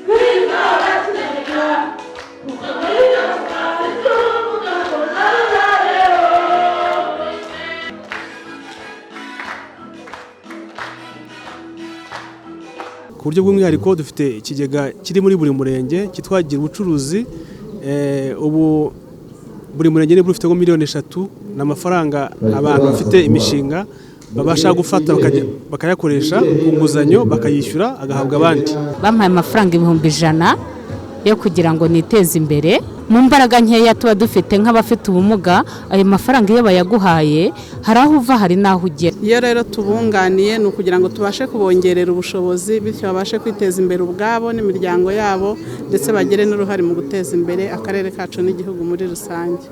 Ku buryo bw'umwihariko dufite ikigega kiri muri buri murenge cyitwa Gira Ubucuruzi. Ubu buri murenge nibura ufitemo miliyoni 3. Ni amafaranga abantu bafite imishinga babasha gufata bakayakoresha ku nguzanyo, bakayishyura agahabwa abandi. Bampaye amafaranga 100,000 yo kugira ngo niteze imbere mu mbaraga nkeya tuba dufite nk'abafite ubumuga. Ayo mafaranga iyo bayaguhaye, hari aho uva, hari n'aho ugera. Iyo rero tubunganiye, ni ukugira ngo tubashe kubongerera ubushobozi, bityo babashe kwiteza imbere ubwabo n'imiryango yabo, ndetse bagire n'uruhare mu guteza imbere akarere kacu n'igihugu muri rusange.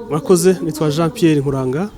Murakoze. Nitwa Jean Pierre Nkuranga,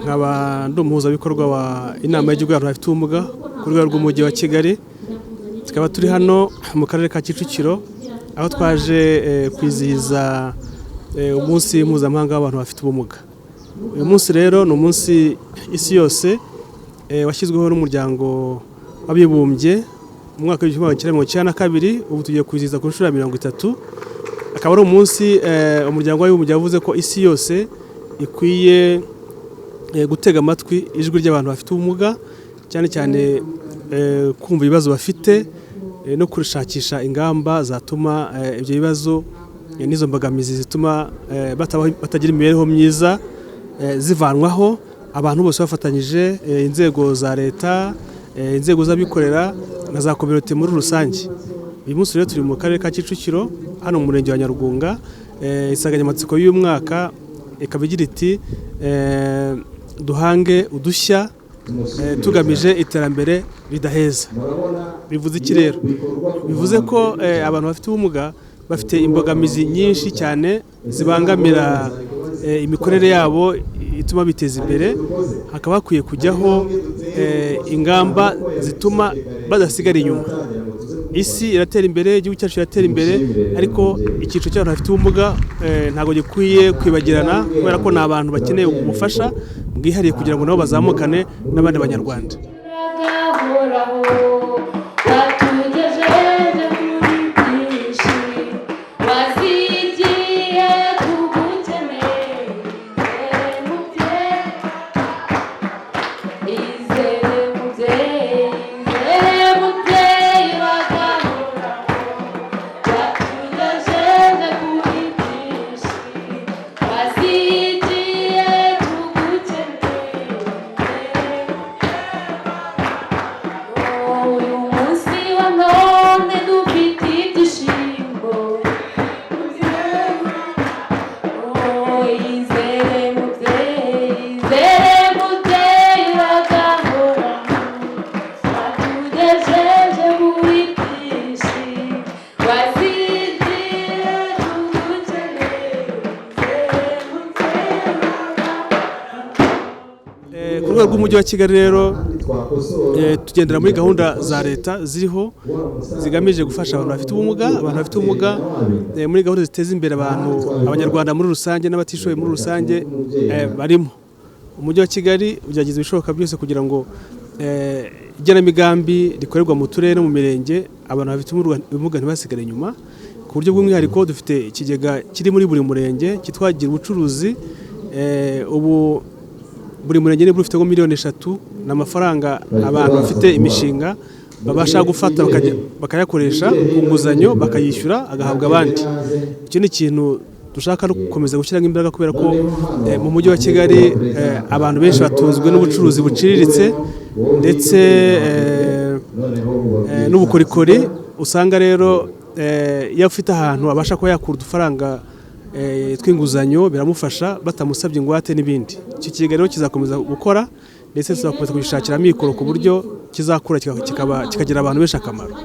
nkaba ndi umuhuzabikorwa wa Inama y'Igihugu y'Abantu Bafite Ubumuga ku rwego rw'Umujyi wa Kigali. Tukaba turi hano mu Karere ka Kicukiro, aho twaje kwizihiza umunsi mpuzamahanga w'abantu bafite ubumuga. Uyu munsi rero ni umunsi isi yose washyizweho n'Umuryango w'Abibumbye mu mwaka w'1992. Ubu tugiye kwizihiza ku nshuro ya 30. Akaba ari umunsi Umuryango w'Abibumbye wavuze ko isi yose ikwiye gutega amatwi ijwi ry'abantu bafite ubumuga, cyane cyane kumva ibibazo bafite no gushakisha ingamba zatuma ibyo bibazo n'izo mbogamizi zituma batagira imibereho myiza zivanwaho, abantu bose bafatanyije, inzego za leta, inzego z'abikorera na za kominote muri rusange. Uyu munsi rero turi mu Karere ka Kicukiro, hano mu Murenge wa Nyarugunga. Insanganyamatsiko y'uyu mwaka ikaba igira iti: "Duhange udushya tugamije iterambere ridaheza." Bivuze iki rero? Bivuze ko abantu bafite ubumuga bafite imbogamizi nyinshi cyane zibangamira imikorere yabo ituma biteza imbere. Hakaba hakwiye kujyaho ingamba zituma badasigara inyuma. Isi iratera imbere, igihugu cyacu kiratera imbere, ariko icyiciro cy'abantu bafite ubumuga ntabwo gikwiye kwibagirana, kubera ko ni abantu bakeneye ubufasha bwihariye kugira ngo nabo bazamukane n'abandi Banyarwanda. Uragahoraho, watugejeje kuri byinshi, wazigiye tugukeneye. Mubyeyi, izere mubyeyi, izere mubyeyi, uragahoraho, watugejeje kuri byinshi, wazigiye tugukeneye. Uyu munsi wa none. Ku rwego rw'umujyi wa Kigali rero, tugendera muri gahunda za leta ziriho zigamije gufasha abantu bafite ubumuga, abantu bafite ubumuga muri gahunda ziteza imbere abantu, abanyarwanda muri rusange n'abatishoboye muri rusange barimo. Umujyi wa Kigali ugerageza ibishoboka byose kugira ngo igenamigambi rikorerwa mu turere no mu mirenge, abantu bafite ubumuga ntibasigare inyuma. Ku buryo bw'umwihariko dufite ikigega kiri muri buri murenge cyitwa Gira Ubucuruzi. Ubu buri murenge nibura ufitemo miliyoni 3, ni amafaranga abantu bafite imishinga babasha gufata bakayakoresha ku nguzanyo, bakayishyura agahabwa abandi. Icyo ni ikintu dushaka no gukomeza gushyiramo imbaraga, kubera ko mu mujyi wa Kigali abantu benshi batunzwe n'ubucuruzi buciriritse ndetse n'ubukorikori. Usanga rero iyo afite ahantu abasha kuba yakura udufaranga tw'inguzanyo, biramufasha batamusabye ingwate n'ibindi. Iki kigega rero kizakomeza gukora, ndetse tuzakomeza kugishakira amikoro ku buryo kizakura kikagira abantu benshi akamaro.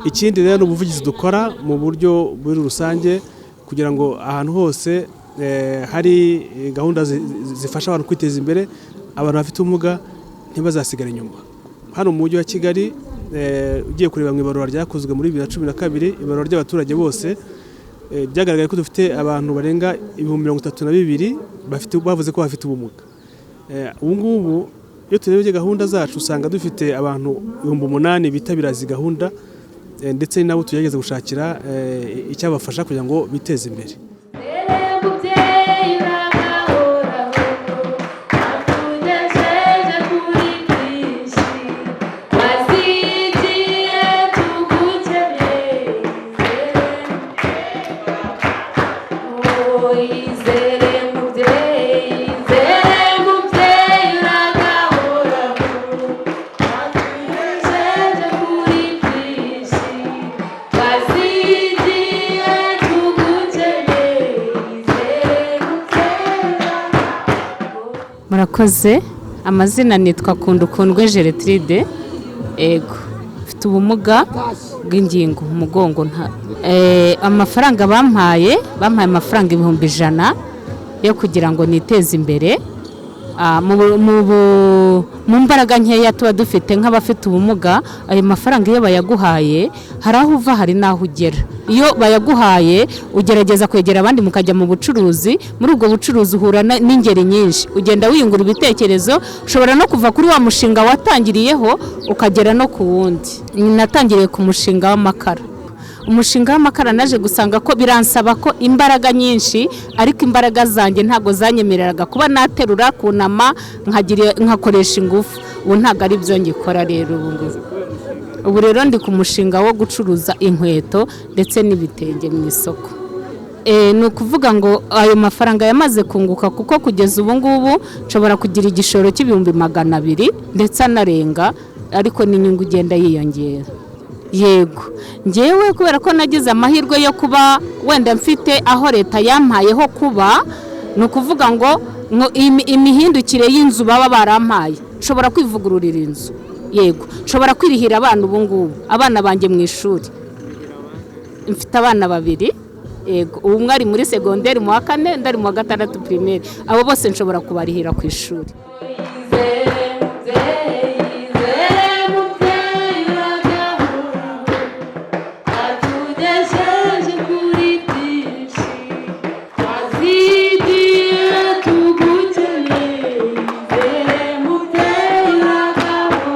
Ikindi rero ni ubuvugizi dukora mu buryo muri rusange kugira ngo ahantu hose hari gahunda zifasha abantu kwiteza imbere, abantu bafite ubumuga ntibazasigare inyuma. Hano mu mujyi wa Kigali, ugiye kureba mu ibarura ryakozwe muri 2012, ibarura ry'abaturage bose, byagaragaye ko dufite abantu barenga 32,000 bafite, bavuze ko bafite ubumuga. Ubu ngubu iyo turebye gahunda zacu, usanga dufite abantu 8000 bitabira izi gahunda, ndetse nabo tugerageza gushakira icyabafasha kugira ngo biteze imbere. Izere mubyeyi, uragahoraho, watugejeje kuri byinshi, wazigiye tugukeneye. Izere, izere mubyeyi, izere mubyeyi, uragahoraho, watugejeje kuri byinshi, wazigiye tugukeneye. Izere mubyeyi. Murakoze. Amazina nitwa Kundukundwe Geretride. Ego, mfite ubumuga bw'ingingo, umugongo nta. Amafaranga bampaye amafaranga 100,000 yo kugira ngo niteze imbere. Mu mbaraga nkeya tuba dufite nk'abafite ubumuga, ayo mafaranga iyo bayaguhaye hari aho uva hari n'aho ugera. Iyo bayaguhaye ugerageza kwegera abandi mukajya mu bucuruzi. Muri ubwo bucuruzi uhura n'ingeri nyinshi, ugenda wiyungura ibitekerezo, ushobora no kuva kuri wa mushinga watangiriyeho ukagera no ku wundi. Natangiriye ku mushinga w'amakara. Umushinga w'amakara naje gusanga ko biransaba ko imbaraga nyinshi, ariko imbaraga zanjye ntabwo zanyemereraga kuba naterura, kunama, nkagira, nkakoresha ingufu. Ubu ntabwo ari byo ngikora rero ubu ngubu. Ubu rero ndi ku mushinga wo gucuruza inkweto ndetse n'ibitenge mu isoko. Ni ukuvuga ngo ayo mafaranga yamaze kunguka, kuko kugeza ubu ngubu nshobora kugira igishoro cy'200,000 ndetse anarenga, ariko n'inyungu igenda yiyongera. Yego, ngewe kubera ko nagize amahirwe yo kuba wenda mfite aho leta yampayeho kuba, ni ukuvuga ngo imihindukire y'inzu baba barampaye, nshobora kwivugururira inzu. Yego, nshobora kwirihira abana ubu ngubu, abana banjye mu ishuri. Mfite abana babiri. Yego, umwe ari muri segonderi mu wa kane, undi ari mu wa gatandatu primaire. Abo bose nshobora kubarihira ku ishuri. Izere mubyeyi, izere mubyeyi, uragahoraho, watugejeje kuri byinshi, wazigiye tugukeneye. Izere mubyeyi, uragahoraho,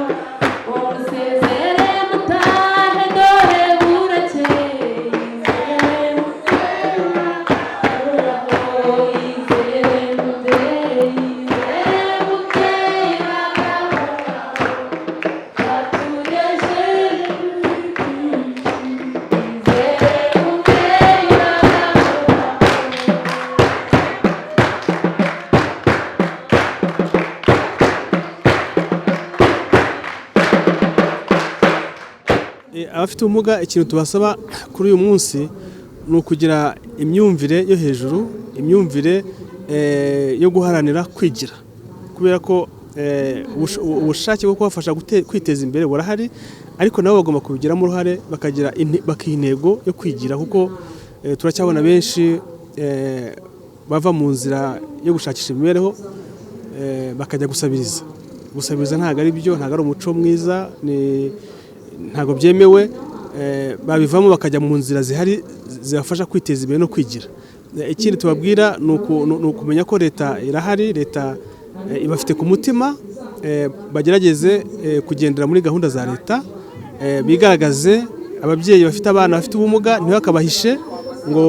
musezere mutahe dore burakeye. Izere mubyeyi, uragahoraho, izere mubyeyi, izere mubyeyi, uragahoraho, watugejeje kuri byinshi. Izere mubyeyi, uragahoraho. Abafite ubumuga, ikintu tubasaba kuri uyu munsi ni ukugira imyumvire yo hejuru, imyumvire yo guharanira kwigira, kubera ko ubushake bwo kubafasha kwiteza imbere burahari, ariko nabo bagomba kubigiramo uruhare, bakagira bakiha intego yo kwigira, kuko turacyabona benshi bava mu nzira yo gushakisha imibereho. bakajya gusabiriza. Gusabiriza ntabwo ari byo, ntabwo ari umuco mwiza, ntabwo byemewe. Babivamo bakajya mu nzira zihari zibafasha kwiteza imbere no kwigira. Ikindi tubabwira ni ukumenya ko leta irahari, leta ibafite ku mutima, bagerageze kugendera muri gahunda za leta, bigaragaze. Ababyeyi bafite abana bafite ubumuga ntibakabahishe ngo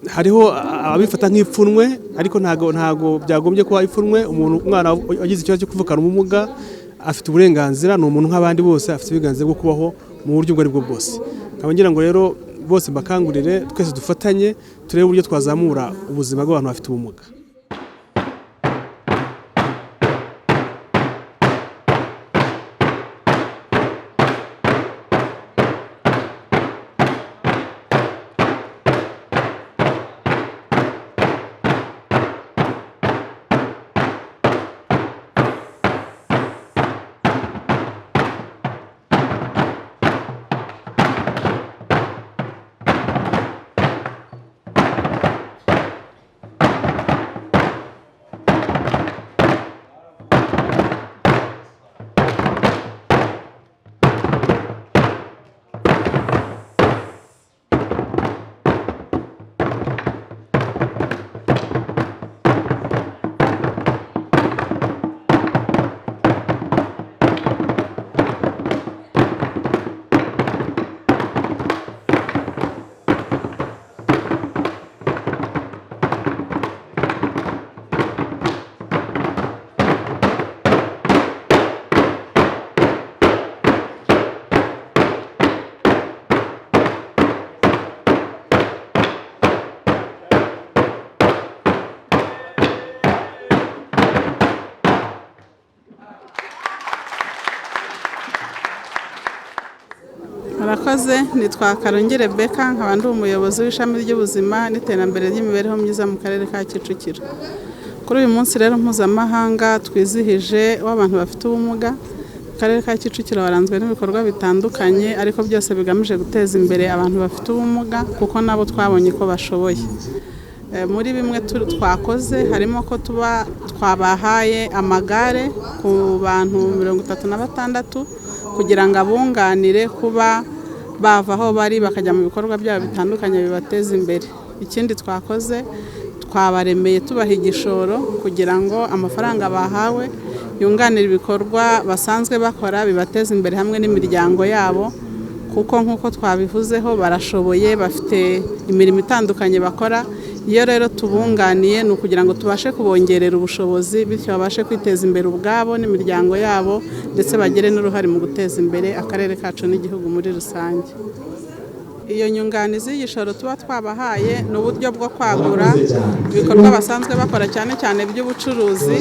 hariho ababifata nk'ipfunwe, ariko ntago byagombye kuba ipfunwe. Umuntu umwana wagize ikibazo cyo kuvukana ubumuga afite uburenganzira, ni umuntu nk'abandi bose, afite uburenganzira bwo kubaho mu buryo ubwo aribwo bwose. Nkaba ngira ngo rero bose mbakangurire, twese dufatanye turebe uburyo twazamura ubuzima bw'abantu bafite ubumuga. Murakoze, nitwa Karongere Beka, nkaba ndi umuyobozi w'ishami ry'ubuzima n'iterambere ry'imibereho myiza mu karere ka Kicukiro. Kuri uyu munsi rero mpuzamahanga twizihije w'abantu bafite ubumuga, mu karere ka Kicukiro waranzwe n'ibikorwa bitandukanye ariko byose bigamije guteza imbere abantu bafite ubumuga, kuko nabo twabonye ko bashoboye. Muri bimwe twakoze harimo ko tuba twabahaye amagare ku bantu 36 kugira ngo abunganire kuba bava aho bari bakajya mu bikorwa byabo bitandukanye bibateza imbere. Ikindi twakoze, twabaremeye tubaha igishoro kugira ngo amafaranga bahawe yunganire ibikorwa basanzwe bakora bibateza imbere hamwe n'imiryango yabo, kuko nk'uko twabivuzeho barashoboye, bafite imirimo itandukanye bakora. Iyo rero tubunganiye ni ukugira ngo tubashe kubongerera ubushobozi, bityo babashe kwiteza imbere ubwabo n'imiryango yabo, ndetse bagire n'uruhare mu guteza imbere akarere kacu n'igihugu muri rusange. Iyo nyunganizi y'igishoro tuba twabahaye ni uburyo bwo kwagura ibikorwa basanzwe bakora, cyane cyane by'ubucuruzi.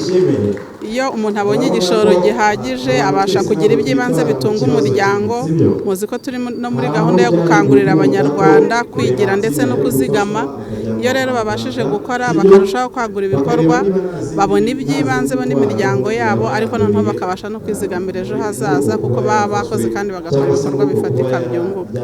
Iyo umuntu abonye igishoro gihagije abasha kugira iby'ibanze bitunga umuryango. Muzi ko turi no muri gahunda yo gukangurira Abanyarwanda kwigira ndetse no kuzigama. Iyo rero babashije gukora bakarushaho kwagura ibikorwa, babona iby'ibanze bo n'imiryango yabo, ariko noneho bakabasha no kwizigamira ejo hazaza, kuko baba bakoze kandi bagakora ibikorwa bifatika byunguka.